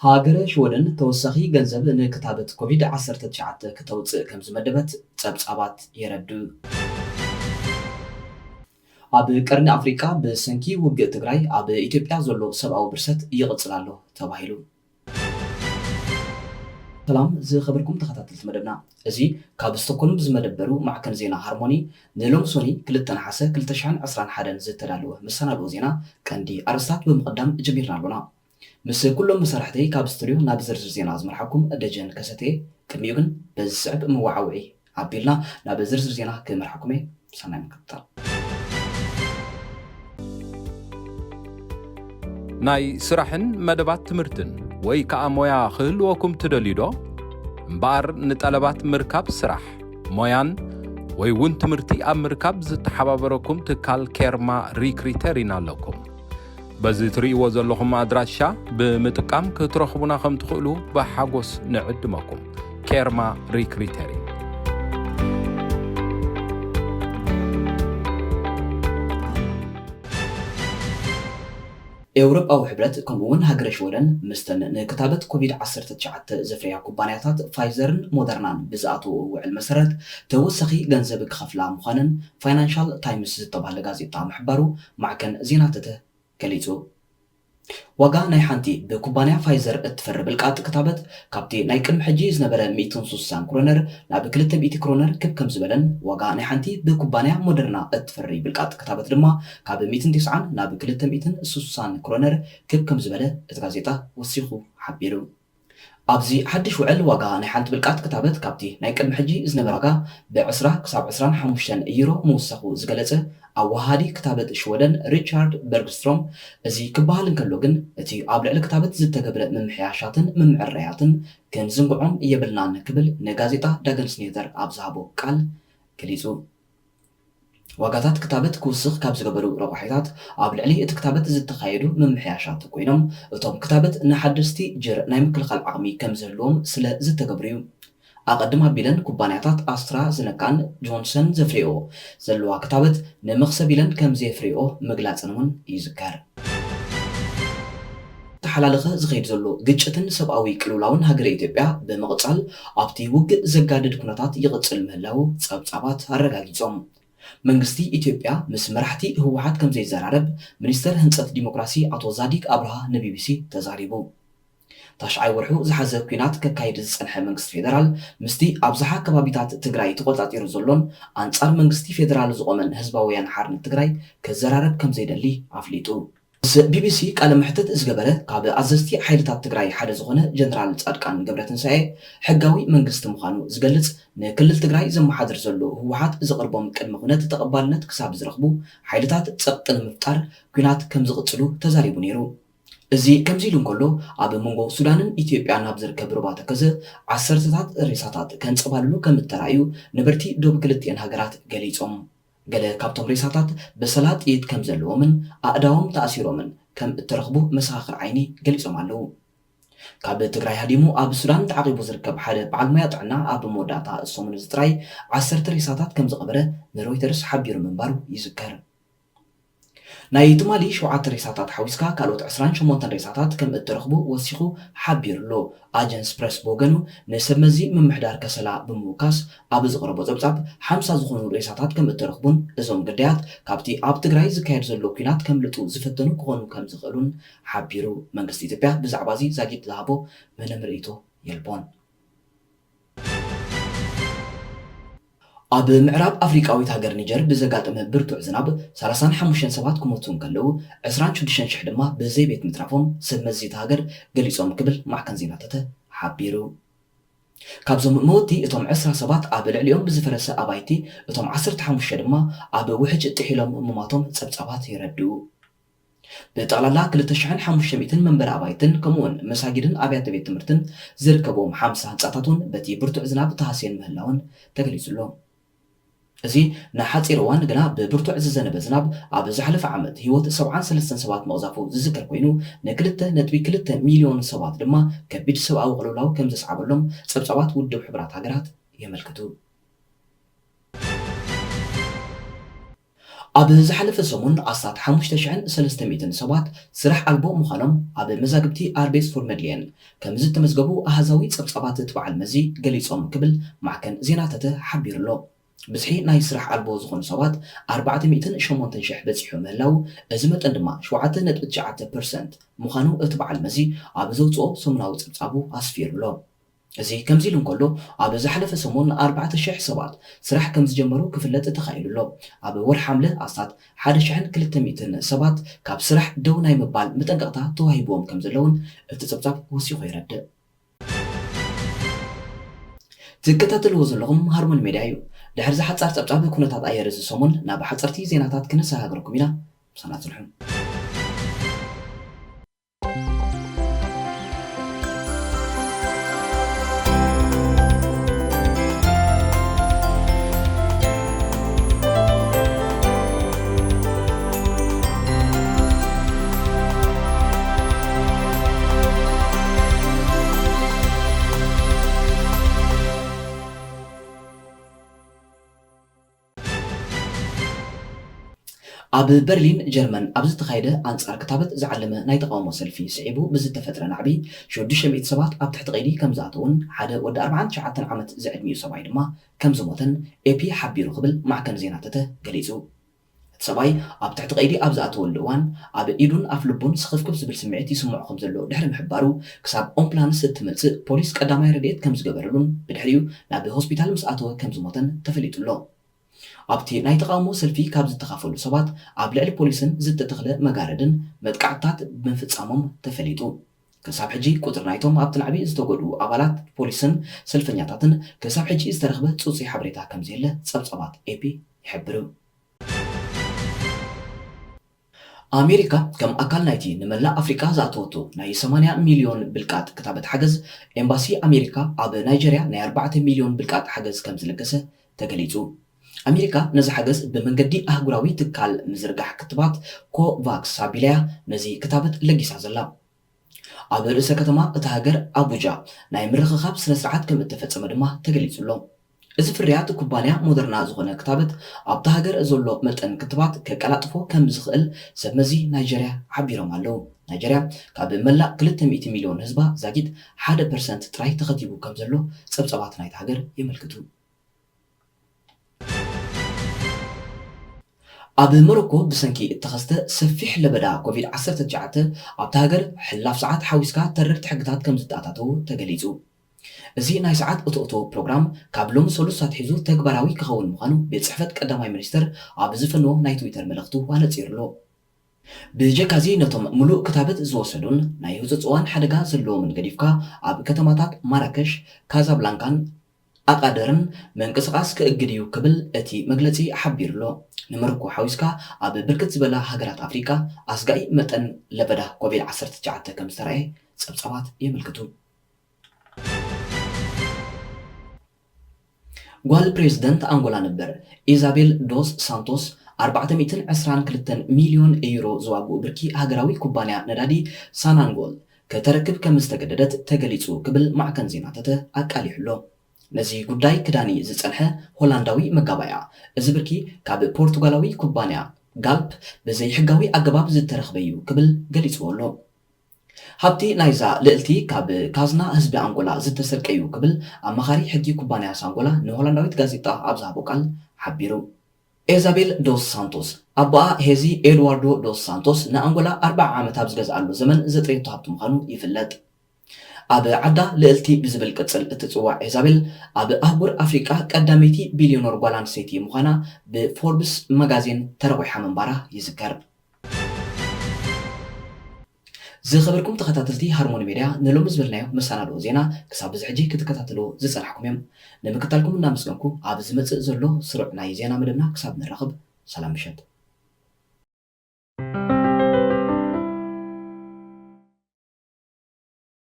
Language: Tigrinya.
ሃገረ ሽወደን ተወሳኺ ገንዘብ ንክታበት ኮቪድ ዓሰርተ ትሽዓተ ክተውፅእ ከም ዝመደበት ጸብጻባት የረድኡ። ኣብ ቀርኒ ኣፍሪቃ ብሰንኪ ውግእ ትግራይ ኣብ ኢትዮጵያ ዘሎ ሰብኣዊ ብርሰት ይቕጽል ኣሎ ተባሂሉ። ሰላም ዝኸበርኩም ተኸታተልቲ መደብና፣ እዚ ካብ ስቶኮልም ብዝመደበሩ ማዕከን ዜና ሃርሞኒ ንሎሚ ሶኒ ክልተ ነሓሰ ክልተ ሽሕን ዕስራን ሓደን ዝተዳለወ መሰናድኦ ዜና ቀንዲ ኣርእስታት ብምቕዳም ጀሚርና ኣሎና። ምስ ኩሎም መሳርሕተይ ካብ ስቱድዮ ናብ ዝርዝር ዜና ዝመርሓኩም ደጀን ከሰተ፣ ቅድሚኡ ግን በዚ ዝስዕብ መወዓውዒ ኣቢልና ናብ ዝርዝር ዜና ክመርሓኩም እየ። ሰናይ ምክትታል። ናይ ስራሕን መደባት ትምህርትን ወይ ከኣ ሞያ ክህልወኩም ትደልዩ ዶ? እምበኣር ንጠለባት ምርካብ ስራሕ፣ ሞያን ወይ እውን ትምህርቲ ኣብ ምርካብ ዝተሓባበረኩም ትካል ኬርማ ሪክሪተር ኢና ኣለኩም። በዚ ትርእይዎ ዘለኹም ኣድራሻ ብምጥቃም ክትረኽቡና ከም ትኽእሉ ብሓጎስ ንዕድመኩም። ኬርማ ሪክሪተር እዩ። ኤውሮጳዊ ሕብረት ከምኡ እውን ሃገረ ሽወደን ምስተን ንክታበት ኮቪድ ዓሰርተ ትሽዓተ ዘፍርያ ኩባንያታት ፋይዘርን ሞደርናን ብዝኣተዎ ውዕል መሰረት ተወሳኺ ገንዘብ ክኸፍላ ምዃነን ፋይናንሻል ታይምስ ዝተባህለ ጋዜጣ ምሕባሩ ማዕከን ዜና ተተ ገሊጹ። ዋጋ ናይ ሓንቲ ብኩባንያ ፋይዘር እትፈሪ ብልቃጥ ክታበት ካብቲ ናይ ቅድሚ ሕጂ ዝነበረ ሚእትን ስሳን ክሮነር ናብ ክልተ ሚእቲ ክሮነር ክብ ከም ዝበለን ዋጋ ናይ ሓንቲ ብኩባንያ ሞደርና እትፈሪ ብልቃጥ ክታበት ድማ ካብ ሚእትን ተስዓን ናብ ክልተ ሚእትን ስሳን ክሮነር ክብ ከም ዝበለ እቲ ጋዜጣ ወሲኹ ሓቢሩ። ኣብዚ ሓድሽ ውዕል ዋጋ ናይ ሓንቲ ብልቃጥ ክታበት ካብቲ ናይ ቅድሚ ሕጂ ዝነበረ ዋጋ ብዕስራ ክሳብ ዕስራን ሓሙሽተን ዩሮ ምውሳኹ ዝገለጸ ኣወሃሃዲ ክታበት ሽወደን ሪቻርድ በርግስትሮም፣ እዚ ክበሃል እንከሎ ግን እቲ ኣብ ልዕሊ ክታበት ዝተገብረ ምምሕያሻትን ምምዕራያትን ክንዝንግዖም የብልናን ክብል ንጋዜጣ ዳገንስ ኔተር ኣብ ዝሃቦ ቃል ገሊጹ። ዋጋታት ክታበት ክውስኽ ካብ ዝገበሩ ረቋሒታት ኣብ ልዕሊ እቲ ክታበት ዝተኻየዱ ምምሕያሻት ኮይኖም፣ እቶም ክታበት ንሓደስቲ ጅር ናይ ምክልኻል ዓቕሚ ከም ዝህልዎም ስለ ዝተገብሩ እዩ። ኣቐድም ኣቢለን ኩባንያታት ኣስትራ ዘነካን ጆንሰን ዘፍርይኦ ዘለዋ ክታበት ንመኽሰብ ኢለን ከም ዘየፍርይኦ ምግላጸን እውን ይዝከር። ተሓላለኸ ዝኸይድ ዘሎ ግጭትን ሰብኣዊ ቅልውላውን ሃገረ ኢትዮጵያ ብምቕጻል ኣብቲ ውግእ ዘጋድድ ኩነታት ይቕጽል ምህላዉ ጸብጻባት ኣረጋጊጾም። መንግስቲ ኢትዮጵያ ምስ መራሕቲ ህወሓት ከም ዘይዘራረብ ሚኒስተር ህንጸት ዲሞክራሲ ኣቶ ዛዲግ ኣብርሃ ንቢቢሲ ተዛሪቡ። ታሽዓይ ወርሑ ዝሓዘ ኲናት ከካይድ ዝጸንሐ መንግስቲ ፌደራል ምስቲ ኣብዝሓ ከባቢታት ትግራይ ተቖጻጺሩ ዘሎን ኣንጻር መንግስቲ ፌደራል ዝቖመን ህዝባዊ ወያነ ሓርነት ትግራይ ክዘራረብ ከም ዘይደሊ ኣፍሊጡ። ምስ ቢቢሲ ቃለ መሕትት ዝገበረ ካብ ኣዘዝቲ ሓይልታት ትግራይ ሓደ ዝኾነ ጀነራል ጻድቃን ገብረትንሳኤ፣ ሕጋዊ መንግስቲ ምዃኑ ዝገልጽ ንክልል ትግራይ ዘመሓድር ዘሎ ህወሓት ዘቕርቦም ቅድመ ኩነት ተቐባልነት ክሳብ ዝረኽቡ ሓይልታት ጸቕጢ ንምፍጣር ኲናት ከም ዝቕጽሉ ተዛሪቡ ነይሩ። እዚ ከምዚ ኢሉ እንከሎ፣ ኣብ መንጎ ሱዳንን ኢትዮጵያን ኣብ ዝርከብ ሩባ ተከዘ ዓሰርተታት ሬሳታት ከንጸባልሉ ከም እተራእዩ ነበርቲ ዶብ ክልቲኤን ሃገራት ገሊጾም። ገለ ካብቶም ሬሳታት በሰላ ጥይት ከም ዘለዎምን ኣእዳዎም ተኣሲሮምን ከም እተረኽቡ መሰኻኽር ዓይኒ ገሊጾም ኣለዉ። ካብ ትግራይ ሃዲሙ ኣብ ሱዳን ተዓቒቡ ዝርከብ ሓደ በዓል ሞያ ጥዕና ኣብ መወዳእታ ሰሙን እዚ ጥራይ ዓሰርተ ሬሳታት ከም ዝቐበረ ንሮይተርስ ሓቢሩ ምንባሩ ይዝከር። ናይ ትማሊ ሸውዓተ ሬሳታት ሓዊስካ ካልኦት ዕስራን ሸሞንተን ሬሳታት ከም እተረኽቡ ወሲኹ ሓቢሩ ኣሎ። ኣጀንስ ፕረስ ብወገኑ ንሰብ መዚ ምምሕዳር ከሰላ ብምውካስ ኣብ ዝቕረቦ ጸብጻብ ሓምሳ ዝኾኑ ሬሳታት ከም እተረኽቡን እዞም ግዳያት ካብቲ ኣብ ትግራይ ዝካየድ ዘሎ ኲናት ከምልጡ ዝፈተኑ ክኾኑ ከም ዝኽእሉን ሓቢሩ። መንግስቲ ኢትዮጵያ ብዛዕባ እዚ ዛጊድ ዝሃቦ ምንም ርእይቶ የልቦን። ኣብ ምዕራብ ኣፍሪቃዊት ሃገር ኒጀር ብዘጋጠመ ብርቱዕ ዝናብ ሰላሳን ሓሙሽተን ሰባት ክሞቱ እንከለዉ ዕስራን ሽዱሽተን ሽሕ ድማ ብዘይ ቤት ምትራፎም ሰብ መዚ እታ ሃገር ገሊጾም ክብል ማዕከን ዜና ተተ ሓቢሩ። ካብዞም መወቲ እቶም ዕስራ ሰባት ኣብ ልዕሊኦም ብዝፈረሰ ኣባይቲ፣ እቶም ዓሰርተ ሓሙሽተ ድማ ኣብ ውሕጅ ጥሒሎም ምማቶም ጸብጻባት የረድኡ። ብጠቕላላ ክልተ ሽሕን ሓሙሽተ ሚእትን መንበሪ ኣባይትን ከምኡውን መሳጊድን ኣብያተ ቤት ትምህርትን ዝርከብዎም ሓምሳ ህንጻታት እውን በቲ ብርቱዕ ዝናብ ተሃስየን ምህላወን ተገሊጹ ኣሎ። እዚ ንሓጺር እዋን ግና ብብርቱዕ ዝዘነበ ዝናብ ኣብ ዝሓለፈ ዓመት ህይወት ሰብዓን ሰለስተን ሰባት ምቕዛፉ ዝዝከር ኮይኑ፣ ንክልተ ነጥቢ ክልተ ሚልዮን ሰባት ድማ ከቢድ ሰብኣዊ ቅልውላው ከም ዘስዓበሎም ጸብጻባት ውድብ ሕቡራት ሃገራት የመልክቱ። ኣብ ዝሓለፈ ሰሙን ኣስታት ሓሙሽተ ሽሕን ሰለስተ ሚእትን ሰባት ስራሕ ኣልቦ ምዃኖም ኣብ መዛግብቲ ኣርቤስ ፎርመድልየን ከም ዝተመዝገቡ ኣሃዛዊ ጸብጻባት እቲ በዓል መዚ ገሊጾም ክብል ማዕከን ዜና ተተ ሓቢሩ ኣሎ። ብዝሒ ናይ ስራሕ ኣልቦ ዝኾኑ ሰባት ኣርባዕተ ሚእትን ሸሞንተን ሽሕ በጺሑ ምህላው፣ እዚ መጠን ድማ ሸውዓተ ነጥቢ ትሽዓተ ፐርሰንት ምዃኑ እቲ በዓል መዚ ኣብ ዘውጽኦ ሰሙናዊ ጸብጻቡ ኣስፊሩ ኣሎ። እዚ ከምዚ ኢሉ እንከሎ፣ ኣብ ዝሓለፈ ሰሙን ኣርባዕተ ሽሕ ሰባት ስራሕ ከም ዝጀመሩ ክፍለጥ ተኻኢሉ ኣሎ። ኣብ ወርሒ ሓምለ ኣስታት ሓደ ሽሕን ክልተ ሚእትን ሰባት ካብ ስራሕ ደው ናይ ምባል መጠንቀቕታ ተዋሂብዎም ከም ዘለውን እቲ ጸብጻብ ወሲኹ የረድእ። ትከታተልዎ ዘለኹም ሃርሞን ሜድያ እዩ። ድሕሪ ዝሓጻር ጸብጻብ ኩነታት ኣየር እዚ ሰሙን ናብ ሓጸርቲ ዜናታት ክነሰጋግረኩም ኢና። ምሳና ጽንሑ። ኣብ በርሊን ጀርመን ኣብ ዝተኻየደ ኣንጻር ክታበት ዝዓለመ ናይ ተቓውሞ ሰልፊ ስዒቡ ብዝተፈጥረ ናዕቢ፣ ሽዱሽተ ሚእቲ ሰባት ኣብ ትሕቲ ቀይዲ ከም ዝኣተዉን ሓደ ወዲ ኣርባዓን ትሽዓተን ዓመት ዝዕድሚኡ ሰብኣይ ድማ ከም ዝሞተን ኤፒ ሓቢሩ ክብል ማዕከን ዜና ተተ ገሊጹ። እቲ ሰብኣይ ኣብ ትሕቲ ቀይዲ ኣብ ዝኣተወሉ እዋን፣ ኣብ ኢዱን ኣፍ ልቡን ስኽፍክፍ ዝብል ስምዒት ይስምዖ ከም ዘሎ ድሕሪ ምሕባሩ፣ ክሳብ ኦምፕላንስ እትመጽእ ፖሊስ ቀዳማይ ረድኤት ከም ዝገበረሉን ብድሕሪኡ ናብ ሆስፒታል ምስ ኣተወ ከም ዝሞተን ተፈሊጡ ኣሎ። ኣብቲ ናይ ተቓውሞ ሰልፊ ካብ ዝተኻፈሉ ሰባት ኣብ ልዕሊ ፖሊስን ዝተተኽለ መጋረድን መጥቃዕትታት ምፍጻሞም ተፈሊጡ። ክሳብ ሕጂ ቁጽሪ ናይቶም ኣብቲ ናዕቢ ዝተጎድኡ ኣባላት ፖሊስን ሰልፈኛታትን ክሳብ ሕጂ ዝተረኽበ ጽጹይ ሓበሬታ ከም ዘየለ ጸብጻባት ኤፒ ይሕብሩ። ኣሜሪካ ከም ኣካል ናይቲ ንመላእ ኣፍሪቃ ዝኣተወቶ ናይ ሰማንያ ሚልዮን ብልቃጥ ክታበት ሓገዝ፣ ኤምባሲ ኣሜሪካ ኣብ ናይጀርያ ናይ ኣርባዕተ ሚልዮን ብልቃጥ ሓገዝ ከም ዝለገሰ ተገሊጹ። ኣሜሪካ ነዚ ሓገዝ ብመንገዲ ኣህጉራዊ ትካል ምዝርጋሕ ክትባት ኮቫክስ ኣቢላ'ያ ነዚ ክታበት ለጊሳ ዘላ። ኣብ ርእሰ ከተማ እታ ሃገር ኣቡጃ ናይ ምርኽኻብ ስነ ስርዓት ከም እተፈጸመ ድማ ተገሊጹ ኣሎ። እዚ ፍርያት ኩባንያ ሞደርና ዝኾነ ክታበት ኣብታ ሃገር ዘሎ መጠን ክትባት ከቀላጥፎ ከም ዝኽእል ሰብ መዚ ናይጀርያ ሓቢሮም ኣለዉ። ናይጀርያ ካብ መላእ ክልተ ሚእቲ ሚልዮን ህዝባ ዛጊት ሓደ ፐርሰንት ጥራይ ተኸቲቡ ከም ዘሎ ጸብጻባት ናይታ ሃገር የመልክቱ። ኣብ ሞሮኮ ብሰንኪ እተኸስተ ሰፊሕ ለበዳ ኮቪድ ዓሰርተ ትሽዓተ ኣብታ ሃገር ሕላፍ ሰዓት ሓዊስካ ተረርቲ ሕግታት ከም ዝተኣታተዉ ተገሊጹ። እዚ ናይ ሰዓት እቶእቶ ፕሮግራም ካብ ሎሚ ሰሉስ ኣትሒዙ ተግባራዊ ክኸውን ምዃኑ ቤት ጽሕፈት ቀዳማይ ሚኒስትር ኣብ ዝፈነዎ ናይ ትዊተር መልእኽቱ ኣነጺሩ ኣሎ። ብጀካዚ ነቶም ምሉእ ክታበት ዝወሰዱን ናይ ህጹጽ እዋን ሓደጋ ዘለዎምን ገዲፍካ ኣብ ከተማታት ማራከሽ፣ ካዛብላንካን ኣቓደርን ምንቅስቓስ ክእግድ እዩ ክብል እቲ መግለጺ ሓቢሩ ኣሎ። ንሞሮኮ ሓዊስካ ኣብ ብርክት ዝበላ ሃገራት ኣፍሪቃ ኣስጋኢ መጠን ለበዳ ኮቪድ ዓሰርተ ትሽዓተ ከም ዝተራእየ ጸብጻባት የመልክቱ። ጓል ፕሬዝደንት ኣንጎላ ነበር ኢዛቤል ዶስ ሳንቶስ ኣርባዕተ ሚእትን ዕስራን ክልተን ሚልዮን ዩሮ ዝዋግኡ ብርኪ ሃገራዊ ኩባንያ ነዳዲ ሳናንጎል ከተረክብ ከም ዝተገደደት ተገሊጹ ክብል ማዕከን ዜና ተተ ኣቃሊሑ ኣሎ። ነዚ ጉዳይ ክዳኒ ዝጸንሐ ሆላንዳዊ መጋባእያ፣ እዚ ብርኪ ካብ ፖርቱጋላዊ ኩባንያ ጋልፕ ብዘይሕጋዊ ኣገባብ ዝተረኽበ እዩ ክብል ገሊጽዎ ኣሎ። ሃብቲ ናይዛ ልእልቲ ካብ ካዝና ህዝቢ ኣንጎላ ዝተሰርቀ እዩ ክብል ኣማኻሪ ሕጊ ኩባንያ ሳንጎላ ንሆላንዳዊት ጋዜጣ ኣብ ዝሃቦ ቃል ሓቢሩ። ኤዛቤል ዶስ ሳንቶስ፣ ኣቦኣ ሄዚ ኤድዋርዶ ዶስ ሳንቶስ ንኣንጎላ ኣርብዓ ዓመት ኣብ ዝገዝኣሉ ዘመን ዘጥረየቶ ሃብቲ ምዃኑ ይፍለጥ። ኣብ ዓዳ ልእልቲ ብዝብል ቅጽል እትጽዋዕ ኤዛቤል፣ ኣብ ኣህጉር ኣፍሪቃ ቀዳመይቲ ቢልዮነር ጓል ኣንስተይቲ ምዃና ብፎርብስ መጋዚን ተረቑሓ ምንባራ ይዝከር። ዝኸበርኩም ተኸታተልቲ ሃርሞኒ ሜድያ፣ ንሎሚ ዝበልናዮ መሰናድኦ ዜና ክሳብ እዚ ሕጂ ክትከታተልዎ ዝጸናሕኩም እዮም። ንምክታልኩም እናመስገንኩ፣ ኣብ ዝመጽእ ዘሎ ስሩዕ ናይ ዜና መደብና ክሳብ ንራኸብ፣ ሰላም ምሸት።